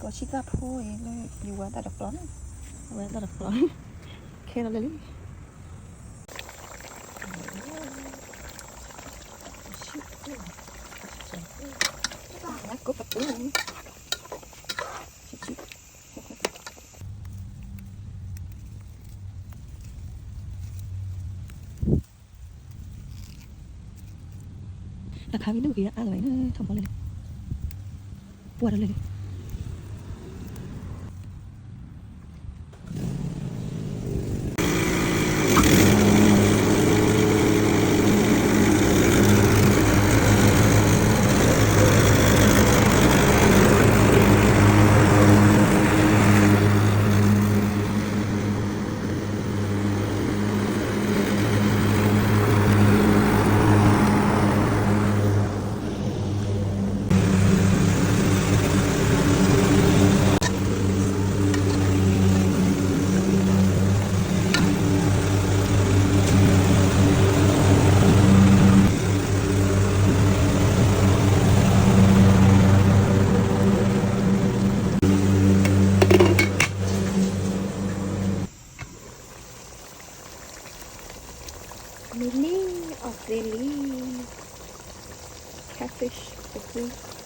ကိးဆံသၣ်ဖိအံၤလၢယဝဲတၢ်တဖျီန့ၣ်, ဝဲတၢ်တဖျီ, ခဲလၢာ်လံ, ကိးပတုန့ၣ်, တၢ်ခါဝံၤဒုးက့ၤအါလီၤအံၤလၢထီၣ်ဘီလဲၣ်လံ, ပှၢ်တလၢလံ. မ့ၢ်လံ, အီၣ်သ့လံ, catfish တက့ၢ်.